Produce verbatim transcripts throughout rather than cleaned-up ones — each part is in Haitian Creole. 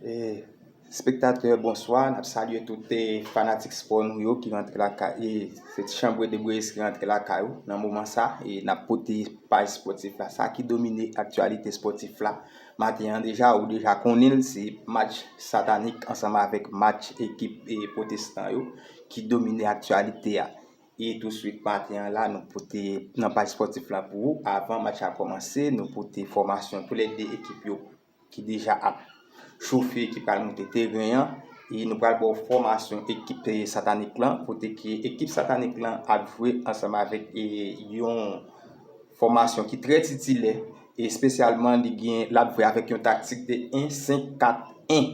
E, Espektatè, bonswa. N ap salye tout, e, fanatik spò nou yo ki rantre lakay, e, se Ti Chanbre de Brezil ki rantre lakay ou nan moman sa. E n ap pote paj spòtif la, sa ki domine aktyalite spòtif la. Maten an deja, ou deja konnen l, se match Satanik ansanm avèk match ekip, e, Pwotestan yo ki domine aktyalite a. E touswit maten an la, nou pote nan paj spòtif la pou ou. Avan match la kòmanse, nou pote fòmasyon pou lè de ekip yo ki deja ap chofe, ki pral monte teren an. E nou pral ba w fòmasyon ekip, e, Satanik lan, kote ke ekip Satanik lan ap jwe ansanm avèk, e, yon fòmasyon ki trè titilè, espesyalman li gen, l ap jwe avèk yon taktik de en senk kat en.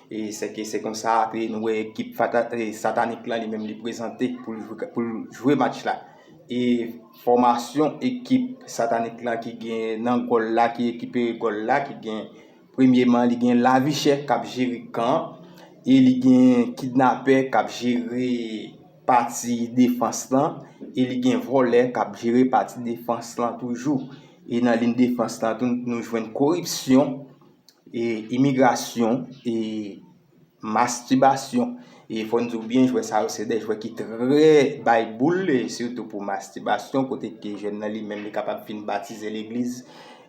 E se ke se konsa ke nou wè ekip fata-, e, Satanik lan li menm li prezante pou l jwe, pou l jwe match la. E fòmasyon ekip Satanik lan ki gen nan gòl la, ki rekipere gòl la, ki gen, premyeman, li gen Lavichè k ap jere kan an, e li gen Kidnapè k ap jere pati defans lan, e li gen Vòlè k ap jere pati defans lan toujou. E nan liy defans lan tou, nou jwenn koripsyon, e imigrasyon, e mastibasyon. E fò n di w byen, jwè sa yo se de jwè ki trè bay boul, e sitou pou mastibasyon, kote ke jèn nan li menm li kapab fin batize legliz,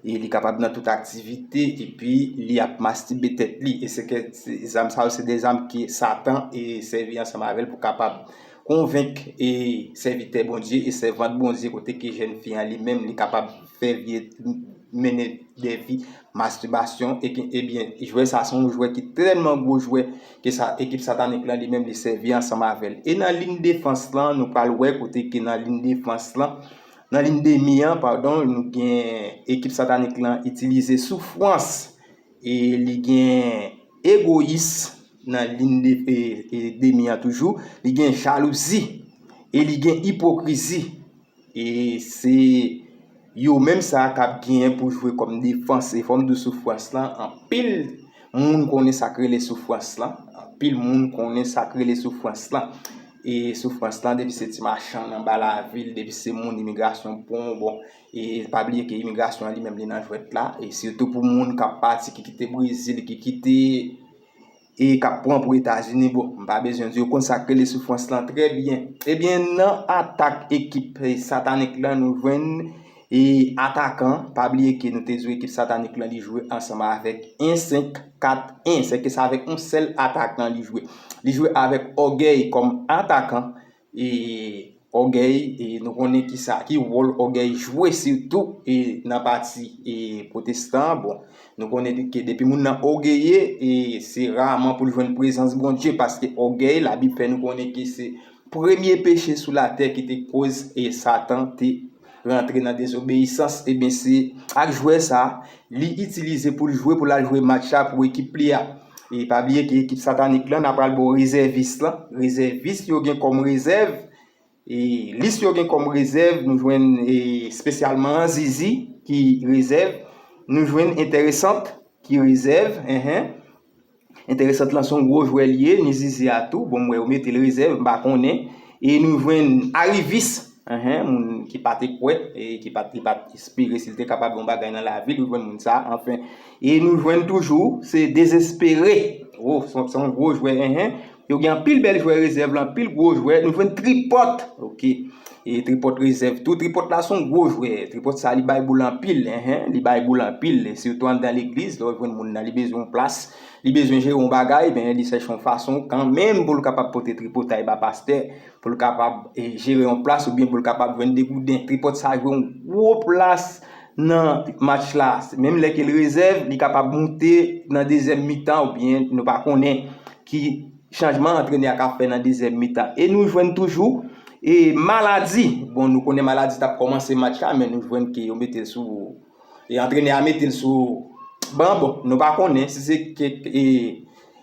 e li kapab nan tout aktivite, epi li ap mastibe tèt li. E se ke se, zam sa yo se de zam ke Satan e sèvi ansanm avè l pou kapab konvenk e sèvitè Bondye e sèvant Bondye, kote ke jèn fi an li menm li kapab fè vye mennen de vi mastibasyon, e ke, ebyen, jwè sa se yon jwè ki tèlman gwo jwè ke sa, ekip Satanik lan li menm li sèvi ansanm avè l. E nan liy defans lan, nou pral wè kote ke nan liy defans lan, nan liy de mi an, padon, nou gen ekip Satanik lan itilize soufrans, e li gen egoyis nan liy de, e, e de mi an toujou, li gen jalouzi, e li gen ipokrizi. E se yo menm sa k ap genyen pou jwe kòm defans. E fò m di w soufrans lan, anpil moun konnen sa k rele soufrans lan. Anpil moun konnen sa k rele soufrans lan. E soufrans lan, depi se ti machann anba lavil, depi se moun imigrasyon pran, bon, e pa bliye ke imigrasyon an li menm li nan jwèt la. E sitou pou moun k ap pati, ki kite Brezil, ki kite e k ap pran pou Etazini. Bon, m pa bezwen di w konn sa k rele soufrans lan trè byen. Ebyen, nan atak ekip, e, Satanik lan, nou jwenn, e, atakan. Pa bliye ke nou te di w ekip Satanik lan, li jwe ansanm avèk en senk kat en. Se ke se avèk yon sèl atakan li jwe. Li jwe avèk Ògèy kòm atakan. E Ògèy, e nou konnen ki sa, ki wòl Ògèy jwe sitou, e nan pati, e Pwotestan. Bon, nou konnen ke depi moun nan ògeye, e se raman pou l jwenn prezans Bondye, paske ògèy, Labib fè nou konnen ke se premye peche sou latè ki te koz, e Satan te rantre nan dezobeyisans. Ebyen, se ak jwè sa, li itilize pou l jwe, pou l al jwe match la pou ekip li a. E pa bliye ke ekip Satanik lan, n a pral ba w rezèvis lan. Rezèvis yo gen kòm rezèv, e lis yo gen kòm rezèv, nou jwenn, e, espesyalman Zizi ki rezèv. Nou jwenn Enteresant ki rezèv, enhen. Enteresant lan se yon gwo jwè li ye, ni Zizi a tou. Bon, m wè yo mete l rezèv, m pa konnen. E nou jwenn Arivis, enhen, moun ki pa te kwè, e ki pa, ki pa t espere si l te kapab yon bagay nan lavi, nou jwenn moun sa, anfen. E nou jwenn toujou, se Dezespere. Oh, se, se yon gwo jwè, enhen. Yo gen anpil bèl jwè rezèv la, anpil gwo jwè. Nou jwenn Tripòt, oke. E Tripòt rezèv tou. Tripòt la se yon gwo jwè. Tripòt sa, li bay boul anpil, enhen. Li bay boul anpil. Sitou anndan legliz, lè w jwenn moun nan, li bezwen yon plas. Li bezwen jere yon bagay, ben, li chèche yon fason kanmenm pou l kapab pote tripotay ba pastè, pou l kapab, e, jere yon plas oubyen pou l kapab jwenn de gouden. Tripòt sa jwe yon gwo plas nan match la. Menm lè ke l rezèv, li kapab moute nan dezyèm mitan oubyen nou pa konnen ki chanjman antrenè a ka fè nan dezyèm mitan. E nou jwenn toujou, e, Maladi. Bon, nou konnen Maladi t ap kòmanse match la, men nou jwenn ke yo mete l sou, e, antrenè a mete l sou ban. Bon, nou pa konnen si se kèk, e,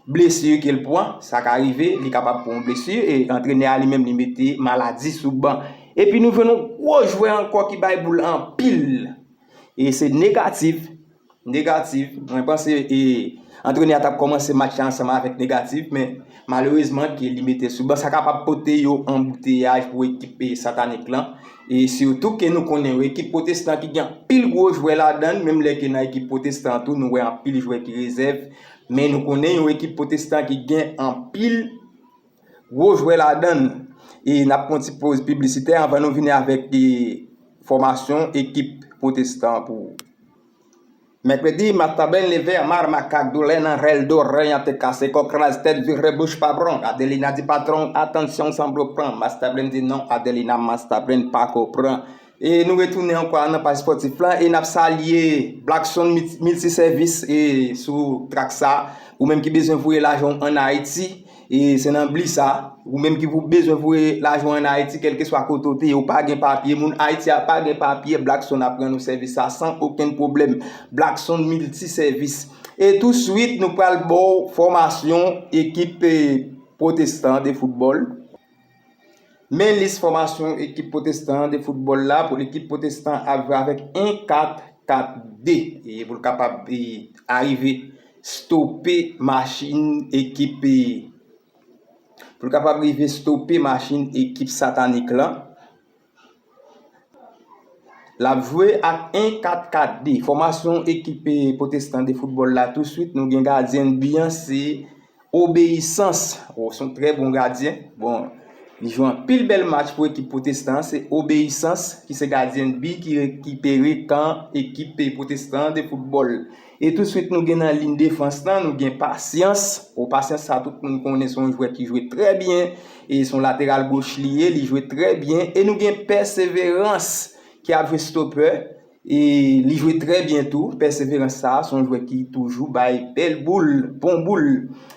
blesi ke l pran, sa ka rive, li kapab pran yon blesi, e antrenè a li menm li mete Maladi sou ban. Epi nou jwenn yon gwo jwè ankò ki bay boul anpil. E se Negatif. Negatif, mwen panse, e, Antrenè a t ap kòmanse match la ansanm avèk negatif, men malerezman ke li mete sou ban. Sa kapab pote yo anbouteyaj pou ekip, e, Satanik lan. E sitou ke nou konnen yo, ekip Pwotestan ki gen anpil gwo jwè ladan l, menm lè ke nan ekip Pwotestan tou, nou wè anpil jwè ki rezèv. Men nou konnen yon ekip Pwotestan ki gen anpil gwo jwè ladan l. E n ap pran ti poz piblisitè anvan nou vini avèk, e, fòmasyon ekip Pwotestan pou mèkredi. Mastabren leve a mar makak doulè nan rèl do rèy an te kase kò kraz tèt vire bouch pa bron. Adelina di patron, atansyon sanblo pran. Mastabren di non, Adelina Mastabren pa ko pran. E nou retounen ankò nan paj spòtif lan e n ap salye Blackson Multi- Multiservice e sou trak sa. Ou menm ki bezwen voye lajan w ann Ayiti, e se nan bli sa. Ou menm ki pou bezwen voye lajan w ann Ayiti, kèlkeswa kote w te ye, ou pa gen papye, moun Ayiti a pa gen papye, Blackson ap rann ou sèvis sa san okenn pwoblèm. Blackson Multiservice. E touswit, nou pral ba w fòmasyon ekip, e, Pwotestan de foutbòl. Men lis fòmasyon ekip Pwotestan de foutbòl la pou ekip Pwotestan ap jwe avèk en kat kat de. E pou l kapab, e, arive stope machin ekip, e, pou l kapab rive stope machin ekip Satanik lan. L ap jwe ak en kat kat de. Fòmasyon ekip, e, Pwotestan de foutbòl la touswit, nou gen gadyen bi an, se Obeyisans. O, se yon trè bon gadyen. Bon, li jwe anpil bèl match pou ekip Pwotestan. Se Obeyisans ki se gadyen bi ki rekipere kan ekip Pwotestan de foutbòl. E touswit nou gen nan liy defans lan, nou gen Pasyans. O, Pasyans sa tout moun konnen se yon jwè ki jwe trè byen. E se yon lateral goch li ye, li jwe trè byen. E nou gen Pèseverans ki ap jwe stopè. E li jwe trè byen tou. Pèseverans sa, se yon jwè ki toujou bay bèl boul, bon boul.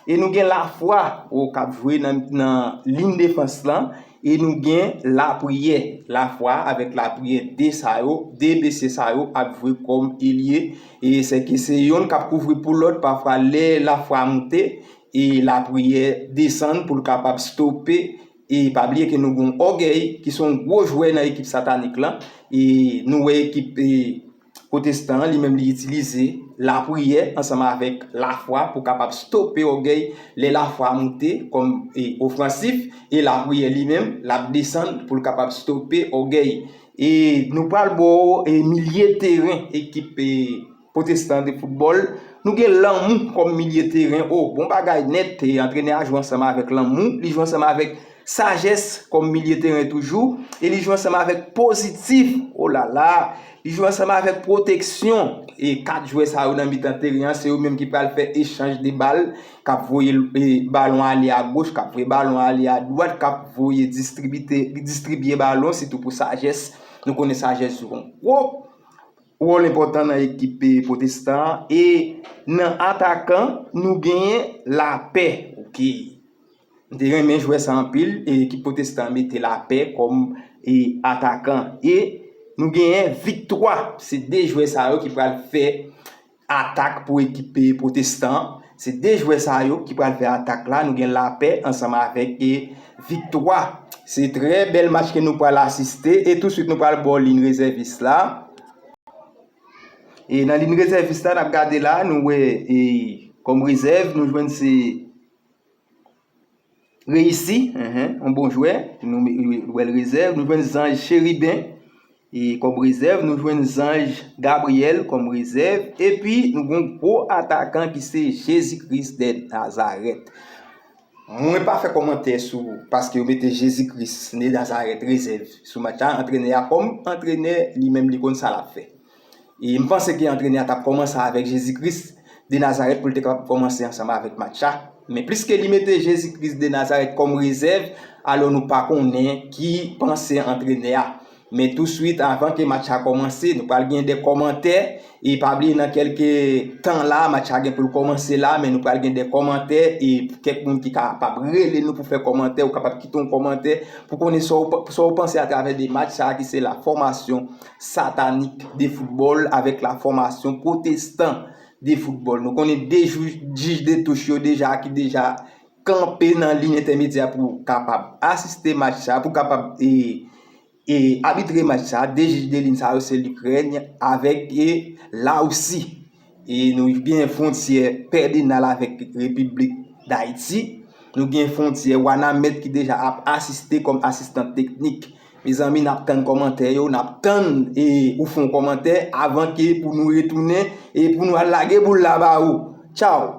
E nou gen Lafwa, o, k ap jwe nan, nan liy defans lan. E nou gen Lapriyè. Lafwa avèk Lapriyè, de sa yo, de mesye sa yo ap jwe kòm elye. E sèke se yonn k ap kouvri pou lòt, pafwa lè Lafwa moute, e Lapriyè desann pou l kapab stope. E pa bliye ke nou gen Ògèy, ki se yon gwo jwè nan ekip Satanik lan. E nou wè ekip, e, Pwotestan, li menm li itilize Lapriyè ansanm avèk Lafwa pou kapab stope Ògèy lè Lafwa moute kòm, e, ofansif, e Lapriyè li menm, l ap desann pou l kapab stope Ògèy. E nou pral ba w, e, milye teren ekip, e, Pwotestan de foutbòl. Nou gen Lanmou kòm milye teren. O, bon bagay nèt. E, antrenè a jwe ansanm avèk Lanmou. Li jwe ansanm avèk Sajès kòm milye teren toujou. E li jwe ansanm avèk Pozitif. O la la. Li jwe ansanm avèk Pwoteksyon. E kat jwè sa yo nan mitan teren an, se yo menm ki pral fè echanj de bal, k ap voye, e, balon ale agoch, k ap voye balon ale adwat, k ap voye distribite, distribiye balon, sitou pou Sajès. Nou konnen Sajès jwe yon gwo wòl enpòtan nan ekip, e, Pwotestan an. E nan atakan, nou genyen Lapè. Oke. M te renmen jwè sa anpil. E ekip Pwotestan an mete Lapè kòm, e, atakan. E nou genyen Viktwa. Se de jwè sa yo ki pral fè atak pou ekip, e, Pwotestan an. Se de jwè sa yo ki pral fè atak la. Nou gen Lapè ansanm avèk, e, Viktwa. Se trè bèl match ke nou pral asiste. E touswit nou pral ba w liy rezèvis la. E nan liy rezèvis la, n ap gade la, nou wè, e, kòm rezèv, nou jwenn se Reyisi, enhen, yon bon jwè, nou me- nou wè l rezèv, nou jwenn Zanj Cheriben, e, kòm rezèv, nou jwenn Zanj Gabriyèl kòm rezèv, epi nou gen yon gwo atakan ki se Jezi Kris de Nazarèt. Mwen pa fè kòmantè sou paske yo mete Jezi Kris de Nazarèt rezèv sou match la. Antrenè a kòm antrenè, li menm li konn sa l ap fè. E m panse ke antrenè a t ap kòmanse avèk Jezi Kris de Nazarèt pou l te kapab kòmanse ansanm avèk match la. Men pliske li mete Jezi Kris de Nazarèt kòm rezèv, alò nou pa konnen ki panse antrenè a. Men touswit, anvan ke match la kòmanse, nou pral gen de kòmantè. E pa bliye nan kèlke tan la, match la gen pou l kòmanse la, men nou pral gen de kòmantè. E kèk moun ki kapab rele nou pou fè kòmantè, ou kapab kite yon kòmantè pou konnen sa w, sa w panse atravè de match sa ki se la fòmasyon satanik de foutbòl avèk la fòmasyon pwotestan de foutbòl. Nou konnen de jou- jij de touch yo deja ki deja kanpe nan liy entèmedyè pou kapab asiste match sa, pou kapab, e, e, abitre match sa. De jij de liy sa yo se Likrèn avèk, e, Larisi. E nou gen fwontyè pèdenal avèk Repiblik Dayiti. Nou gen fwontyè Wanament ki deja ap asiste kòm asistan teknik. Mezanmi, n ap tann kòmantè yo, n ap tann e ou fè yon kòmantè avan ke pou nou retounen e pou nou al lage boul la ba ou. Tchaw!